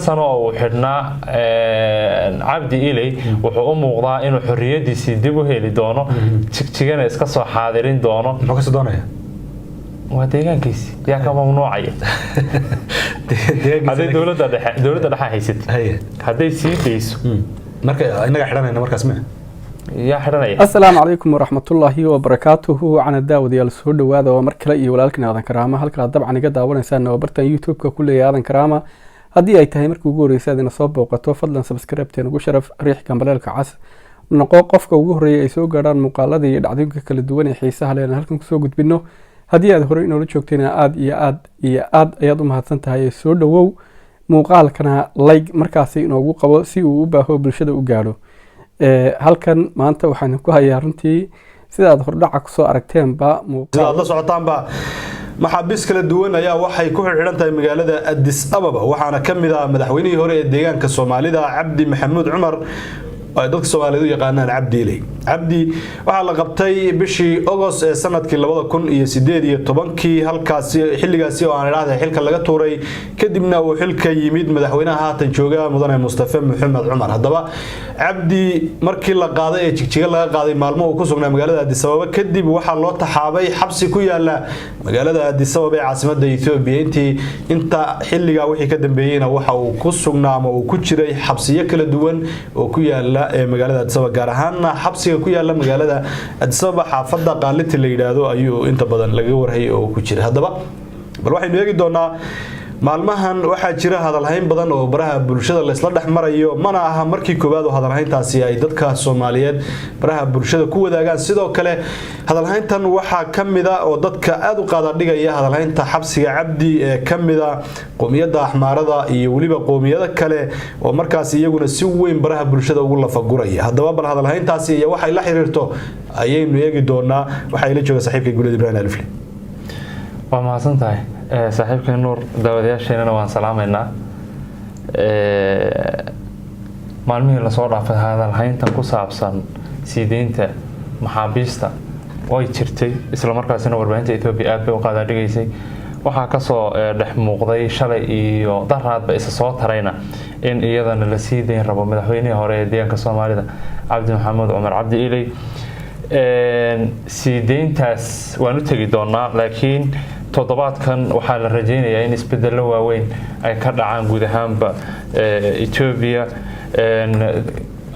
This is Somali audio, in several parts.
5 sano oo uu xidhnaa Cabdi Iley wuxuu u muuqdaa inuu xorriyadiisii dib u heli doono, Jigjigana iska soo xaadirin doono. Muxuu kasoo doonaya? Waa deegaankiisi, yaa ka mamnuucaya? Hadday dowladda dhexe haysatid, hadday sii dayso. Marka innaga xidhanayna markaas me? Yaa xidhanaya? Asalaamu calaykum waraxmatullaahi wabarakaatuhu. Wacana daawadayaal, soo dhowaada. Waa mar kale iyo walaalkan Aadan Karaama. Halkaad dabcan iga daawanaysaan waa bartan YouTube-ka ku leeyahay Aadan Karaama. Haddii ay tahay markii ugu horreysay aad ina soo booqato, fadlan subscribe-teen ugu sharaf, riix gambaleelka cas, noqo qofka ugu horreeya ay soo gaadhaan muuqaalada iyo dhacdooyinka kala duwan ee xiisaha leh aan halkan kusoo gudbino. Haddii aad horey inoola joogtayna, aad iyo aad iyo aad ayaad u mahadsan tahay. Soo dhowow, muuqaalkana like markaasi inoogu qabo si uu u baaho, bulshada u gaadho. Halkan maanta waxaan ku hayaa, runtii sida aad hordhaca kusoo aragteenba, sida aad la socotaanba, maxaabiis kala duwan ayaa waxay ku xidhan tahay magaalada Addis Ababa, waxaana ka mid ah madaxweynihii hore ee deegaanka Soomaalida, Cabdi Maxamuud Cumar, ay dadka Soomaaliyeed u yaqaanaan Cabdi Iley. Cabdi waxaa la qabtay bishii Ogost ee sanadkii 2018-kii, halkaasi xilligaasi oo aan idhaahday xilka laga tuuray, kadibna uu xilka yimid madaxweynaha haatan jooga, mudane Mustafe Maxamed Cumar. Haddaba Cabdi markii la qaaday ee Jigjiga laga qaaday, maalmo uu ku sugnaa magaalada Addis Ababa kadib, waxaa loo taxaabay xabsi ku yaala magaalada Addis Ababa ee caasimada Ethiopia. Inta xilligaa wixii ka dambeeyeyna waxa uu ku sugnaa ama uu ku jiray xabsiyo kala duwan oo ku yaala ee magaalada Addis Ababa, gaar ahaanna xabsiga ku yaala magaalada Addis Ababa, xaafadda Qaaliti la yidhaahdo, ayuu inta badan lagaga warhayay oo ku jiray. Haddaba bal waxaynu eegi doonaa, maalmahan waxaa jira hadalhayn badan oo baraha bulshada laysla dhex marayo. Mana aha markii koowaad oo hadalhayntaasi ay dadka Soomaaliyeed baraha bulshada ku wadaagaan. Sidoo kale hadalhayntan waxaa ka mida oo dadka aada u qaadadhigaya hadalhaynta xabsiga Cabdi ee ka mida qowmiyadda Axmaarada iyo weliba qowmiyado kale oo markaas iyaguna si weyn baraha bulshada ugu lafaguraya. Haddaba bal hadalhayntaasi iyo waxay la xiriirto ayaynu eegi doonaa. Waxaa ila jooga saaxiibka Guuled Ibrahim Alifle. Waa mahadsan tahay, saaxiibka Nuur. Daawadayaasheenana waan salaamaynaa. Maalmihii lasoo dhaafay hadalhayntan ku saabsan sii deynta maxaabiista way jirtay, islamarkaasina warbaahinta Etoobiya aad bay u qaadaadhigaysay. Waxaa kasoo dhex muuqday shalay iyo daraadba isa soo tarayna in iyadana la sii deyn rabo madaxweynihii hore ee deegaanka Soomaalida, Cabdi Maxamuud Cumar Cabdi Iley. Sii deyntaas waan u tegi doonaa, laakiin toddobaadkan waxaa la rajeynayaa in isbedelo waaweyn ay ka dhacaan guud ahaanba Etoobiya.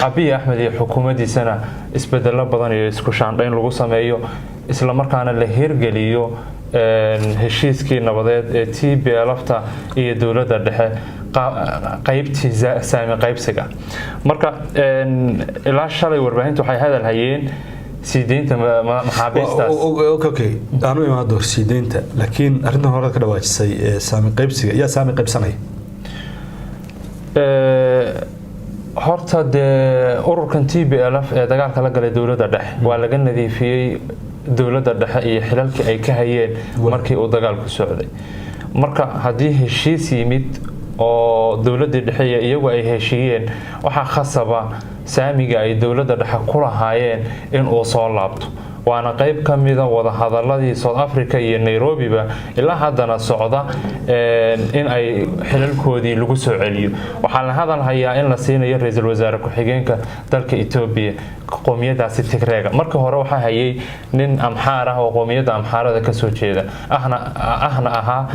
Abiy Axmed iyo xukuumaddiisana isbedelo badan iyo isku shaandhayn lagu sameeyo, islamarkaana la hirgeliyo heshiiskii nabadeed ee TPLF-ta iyo dowladda dhexe, qaybtii saami qaybsiga. Marka ilaa shalay warbaahintu waxay hadal hayeen sii deynta maxaabiistaas. Okay, aanu imaado sii deynta, laakiin arrintan horead ka dhawaajisay ee saami qaybsiga, yaa saami qaybsanaya? Horta dee ururkan TPLF ee dagaalka la galay dowladda dhexe waa laga nadiifiyey dowladda dhexe iyo xilalkii ay ka hayeen markii uu dagaalku socday. Marka haddii heshiis yimid oo dowladdii dhexe iyo iyagu ay heshiiyeen, waxaa khasaba saamiga ay dowladda dhexe ku lahaayeen in uu soo laabto. Waana qayb ka mida wadahadaladii South Africa iyo Nairobiba ilaa haddana socda in ay xilalkoodii lagu soo celiyo. Waxaa la hadal hayaa in la siinayo ra-iisul wasaare ku-xigeenka dalka Etoobiya qowmiyadaasi Tigreega. Markii hore waxaa hayay nin Amxaar ah oo qowmiyadda Amxaarada kasoo jeeda ahna ahaa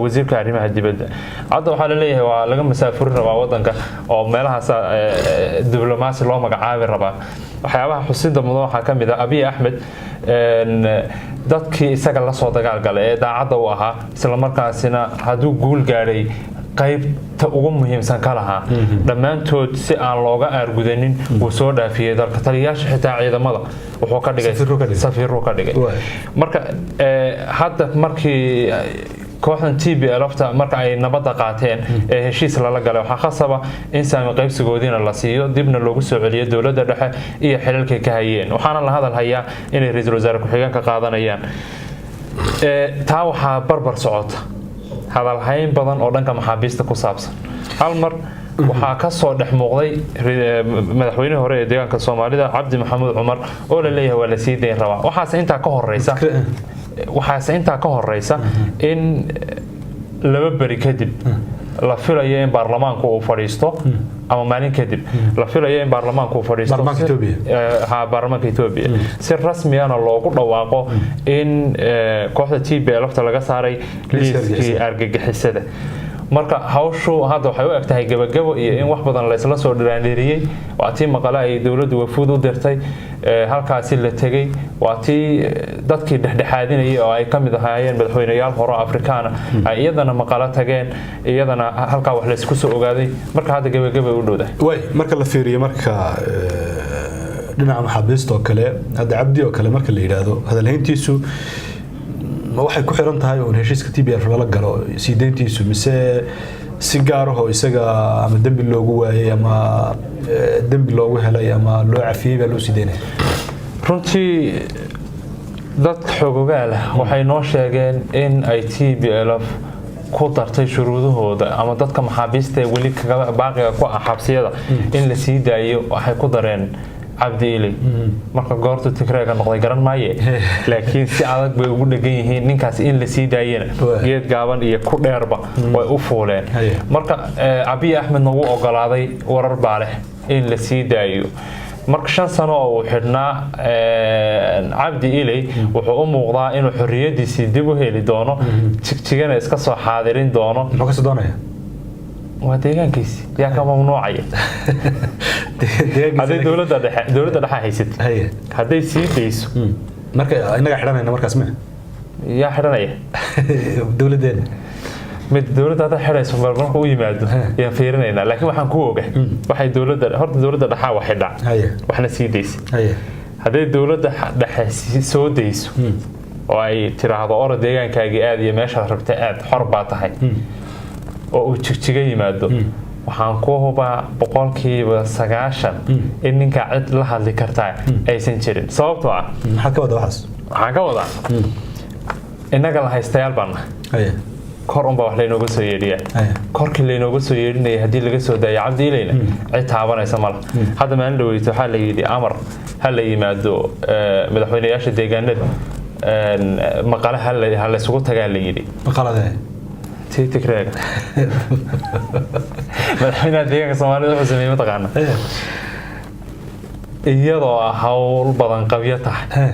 wasiirka arrimaha dibadda. Hadda waxaa laleeyahay waa laga masaafurin rabaa wadanka oo meelahaas diblomaasi loo magacaabi rabaa. Waxyaabaha xusida mudan waxaa ka mid ah Abiy Axmed dadkii isaga lasoo dagaalgalay ee daacadda u ahaa, islamarkaasina hadduu guul gaadhay qaybta ugu muhiimsan ka lahaa, dhammaantood si aan looga aargudanin wuu soo dhaafiyey dalka. Taliyayaasha xitaa ciidamada wuxuu ka dhigay safiiruu ka dhigay. Marka hadda markii kooxdan TPLF-ta marka ay nabadda qaateen ee heshiis lala galay, waxaa khasaba in saami qaybsigoodiina la siiyo, dibna loogu soo celiyo dowladda dhexe iyo xilalkay ka hayeen. Waxaana la hadal hayaa inay ra-iisul wasaare ku-xigeenka qaadanayaan. Taa waxaa barbar socota hadalhayn badan oo dhanka maxaabiista ku saabsan. Hal mar waxaa kasoo dhex muuqday madaxweynihii hore ee deegaanka Soomaalida, Cabdi Maxamuud Cumar, oo la leeyahay waa la sii dayn rabaa. Waxaase intaa ka horeysa in 2 beri kadib La filayo in baarlamaanku uu fadhiisto ama maalin kadib la filayo in baarlamaanku uu fadhiisto. Baarlamaanka Ethiopia. Ha, baarlamaanka Ethiopia, si rasmiyana loogu dhawaaqo in kooxda TPLF laga saaray liiska liiskii argagixisada. Marka hawshu hadda waxay u eg tahay gebagabo iyo in wax badan laysla soo dhiraandhiriyey. Waa tii maqale ay dowladdu wafuud u dirtay, halkaasi la tegey. Waa tii dadkii dhexdhexaadinayay oo ay ka mid ahaayeen madaxweyneyaal hore oo Afrikaana ay iyadana maqalo tageen, iyadana halkaa wax laysku soo ogaaday. Marka hadda gebagabay u dhowdahay. Way marka la fiiriyo marka dhinaca maxaabiista oo kale, hadda Cabdi oo kale marka la yidhaahdo, hadalhayntiisu ma waxay ku xiran tahay uun heshiiska TPLF lala galo sii deyntiisu, mise si gaar ahoo isaga ama dembi loogu waayey ama dembi loogu helay ama loo cafiyey baa loo sii deynaya? Runtii dad xogogaal ah waxay noo sheegeen in ay TPLF ku dartay shuruudahooda ama dadka maxaabiista ee weli kaga baaqiga ku ah xabsiyada in la sii daayo waxay ku dareen Cabdi Iley. Marka goortu Tigreega noqday garan maaye, laakiin si adag bay ugu dhegan yihiin ninkaas in la sii daayena. Geed gaaban iyo ku dheerba way u fuuleen. Marka Abiy Axmedna wuu ogolaaday, warar baa leh in la sii daayo. Marka 5 sano oo uu xidhnaa Cabdi Iley wuxuu u muuqdaa inuu xorriyadiisii dib u heli doono, Jigjigana iska soo xaadirin doono. Muxuu kasoo doonaya? Waa deegaankiisi, yaa ka mamnuucaya? Hadday dowladda dhexe haysat, hadday sii dayso. Marka innaga xidhanayna markaas me? Yaa xidhanaya? Dowladdeena. Mid dowladda hadda xidhayso marka u yimaado yaan fiirinaynaa, laakiin waxaan ku oga waxay dowladda horta dowladda dhexaa wax xidhaa, waxna sii daysa. Hadday dowladda dhexe soo dayso oo ay tiraahdo orod deegaankaagii aad iyo meeshaad rabta aad, xor baa tahay, oo uu Jigjiga yimaado, waxaan ku hubaa 90% in ninkaa cid la hadli kartaa aysan jirin, sababtoo ah Maxaad ka wadaa waxaas? Waxaan ka wadaa innaga la haystayaal baan nahay, kor unbaa wax laynooga soo yeedhiyaa. Korkii laynooga soo yeedhinaya haddii laga soo daayo Cabdi Ilayna, cid taabanaysa mala. Hadda maalin dhaweyto waxaa la yidhi amar ha la yimaado, madaxweyneyaasha deegaanada maqale ha laysugu tagaa la yidhi. Maqalade? Tii Tigreega. Madaxweynaha deegaanka Soomaalida wuxuu sameeyey mataqaana, iyadoo hawl badan qabyo tahay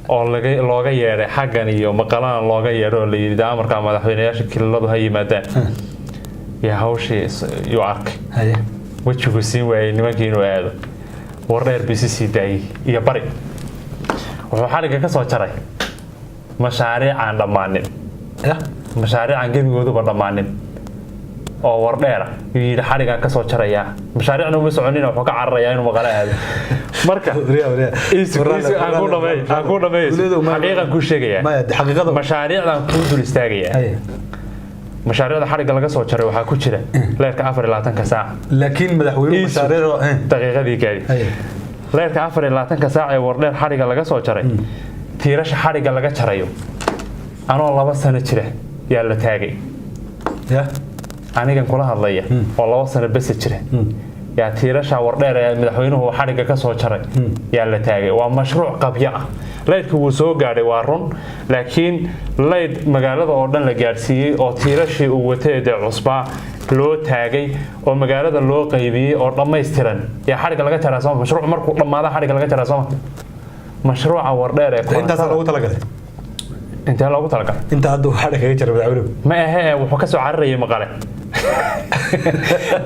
oo laga looga yeedhay xaggan iyo maqalana looga yeedho oo la yidhi dee amarka madaxweyneyaasha kililadu ha yimaadaan, yaa hawshii yuu arkay, wejigu siin waayey nimankii inuu aado. Wardheer buu isi sii daayey iyo bari, wuxuu xadhigga ka soo jaray mashaariic aan dhammaanin, mashaariic aan gebigooduba dhammaanin oo Wardheera yuu yidhi xadhiggaan ka soo jarayaa. Mashaariicna uma soconina, wuxuu ka cararayaa inuu maqalo aado. Marka aan ku dhameeyo, xaqiiqan kuu sheegayaa. Maya, xaqiiqada. Mashaariicdan kuu dul istaagayaa. Mashaariicda xadhigga laga soo jaray waxaa ku jira leerka 24-ka saac. Laakiin madaxweynuhu mashaariicda Daqiiqadii gaadi. Leerka 24-ka saac ee Wardheer xadhigga laga soo jaray, tiirasha xadhigga laga jarayo anoo 2 sano jira yaa la taagay. Anigan kula hadlaya oo 2 sano bese jira yaa tiirasha Wardheer ee madaxweynuhu xadhigga ka soo jaray yaa la taagay. Waa mashruuc qabyo ah. Laydhka wuu soo gaadhay, waa run, laakiin laydh magaalada oo dhan la gaadhsiiyey oo tiirashii uu watay dee cusbaa loo taagay oo magaalada loo qaybiyey oo dhammaystiran yaa xadhigga laga jaraa sooma? Mashruuc markuu dhammaada xadhigga laga jaraa sooma? Mashruuca Wardheer ee Intaasa loogu talagalay. Intee loogu talagalay? Inta hadda uu xadhig kaga jara madaxweynuhu. Ma ahe, wuxuu ka soo cararayay maqale.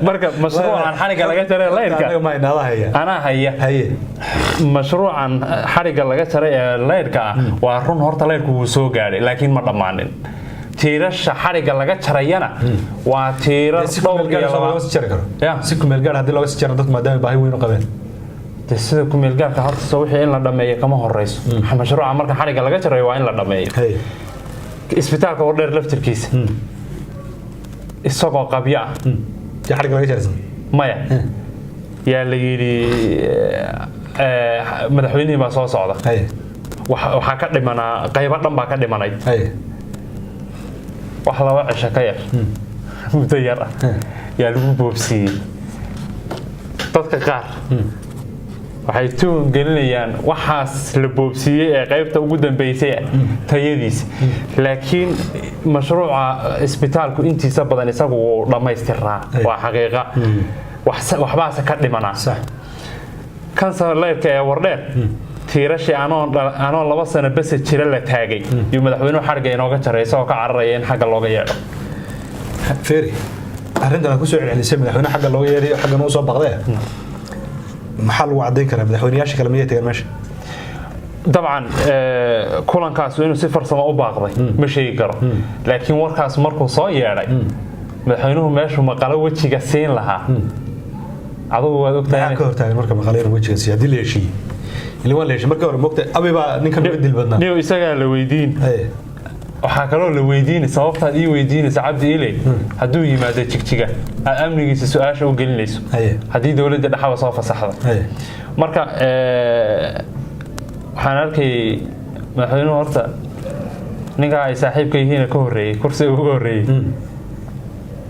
Marka mashruucan xadhigga laga jaray laydhka Anaga ma inaada haya. Anaa haya. Mashruucan xadhigga laga jaray ee laydhka ah waa run, horta laydhku wuu soo gaadhay, laakiin ma dhammaanin. Tiirasha xadhigga laga jarayana waa tiirar Si ku dhowr meel gaar iyo looga sii jari karo. Ya. Si ku meel gaar haddii looga sii jaro dadku maadaama baahi weyn u qabeen. Dee sida ku meel gaarka horta soo wixii in la dhameeyo kama horeyso. Mashruuca marka xadhigga laga jarayo waa in la dhameeyo. Isbitaalka Wardheer laftirkiisa isagoo qabyo ah Yaa xadhigga laga jaraysan? Maya, yaa la yidhi madaxweynihii baa soo socda. Waxaa ka dhimanaa qaybo dhan baa ka dhimanayd. Wax 2 cisho ka yar, muddo yar ah yaa lagu boobsiiyey dadka qaar. Waxay tuhun gelinayaan waxaas la boobsiiyey ee qaybta ugu dambeysay tayadiisa. Laakiin mashruuca isbitaalku intiisa badan isagu wuu dhammaystiraa, waa xaqiiqa. Waxbaase ka dhimanaa. Kansar leyrka ee Wardheer, tiirashii anoon 2 sano bese jira la taagay yuu madaxweynuhu xadhigga inooga jaray, isagoo ka cararaya in xagga looga yeedho. Feri, arrintan aad kusoo celcelisay, madaxweyne xagga looga yeedhayo, xaggan uu soo baqdee, maxaa lagu caddayn karaa? Madaxweyneyaasha kale miyay tageen meesha? Dabcan kulankaas inuu si farsamo u baaqday ma sheegi karo, laakiin warkaas markuu soo yeedhay madaxweynuhu meeshuu maqalo wejiga siin lahaa, adugu waad Maxaa ogtahay. ka hortaagan marka maqale inuu wejiga siiyo haddii la heshiiyey? Ilaa waa la heshiiyey markii hore, moogta, Abi baa ninkan uga dil badnaa. Niyo, isagaa la weydiin. Waxaa kaloo la weydiini sababtaad ii weydiinaysa Cabdi Iley hadduu yimaado Jigjiga aad amnigiisa su-aasha u gelinayso, haddii dowladda dhexaba soo fasaxda. Marka waxaan arkayay madaxweynuhu horta ninkaa ay saaxiibka yihiin ka horreeyey, kursiga uga horreeyey,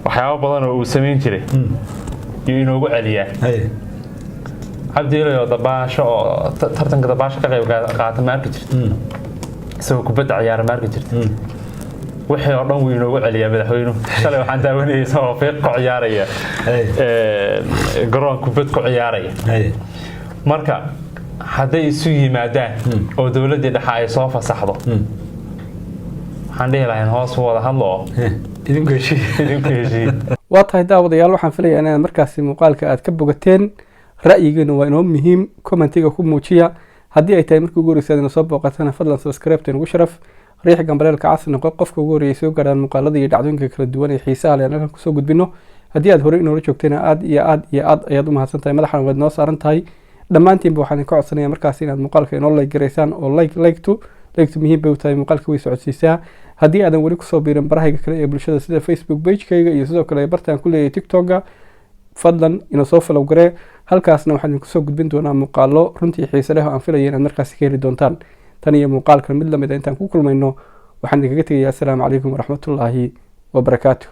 waxyaabo badan oo uu samayn jiray yuu inoogu celiyaa. Cabdi Iley oo dabaasho oo tartanka dabaasho ka qayb qaata ma arki jirta? Isagoo kubadda ciyaara ma arki jirta? Wixii oo dhan wuu inoogu celiyaa madaxweynuhu. Shalay waxaan daawanayay isagoo fiiq ku ciyaaraya, garoon kubad ku ciyaaraya. Marka hadday isu yimaadaan oo dowladdii dhexe ay soo fasaxdo, waxaan dhihi lahayn hoos wada hadlo oo Idinku heshiiye. Idinku heshiiye. Waa tahay daawadayaal, waxaan filayaa inaad markaasi muuqaalka aad ka bogateen. Ra'yigiina waa inoo muhiim, commentiga ku muujiya. Haddii ay tahay markii ugu horreysay aad ina soo booqatana, fadlan subscribe-ta inugu sharaf, riix gambaleelka cas, noqo qofka ugu horreeyay soo gaaraan muuqaalada iyo dhacdooyinka kala duwan ee xiisaha leh aan halkan kusoo gudbino. Haddii aad horey inoola joogtayna, aad iyo aad iyo aad ayaad u mahadsan tahay, madaxana waad noo saaran tahay. Dhammaantiinba waxaan idinka codsanaya markaasi inaad muuqaalka inoo like garaysaan, oo like like-tu muhiim bay u tahay, muuqaalka way socodsiisaa. Haddii aadan weli kusoo biirin barahayga kale ee bulshada, sida Facebook pagekayga iyo sidoo kale bartaan ku leeyahay TikToka, fadlan ina soo follow garee. Halkaasna waxaan idinku soo gudbin doonaa muuqaalo runtii xiise leh oo aan filaya inaad markaasi ka heli doontaan. Tan iyo muuqaalkan mid lamid a intaan ku kulmayno, waxaan idinkaga tegayaa asalaamu calaykum waraxmatullaahi wabarakaatu.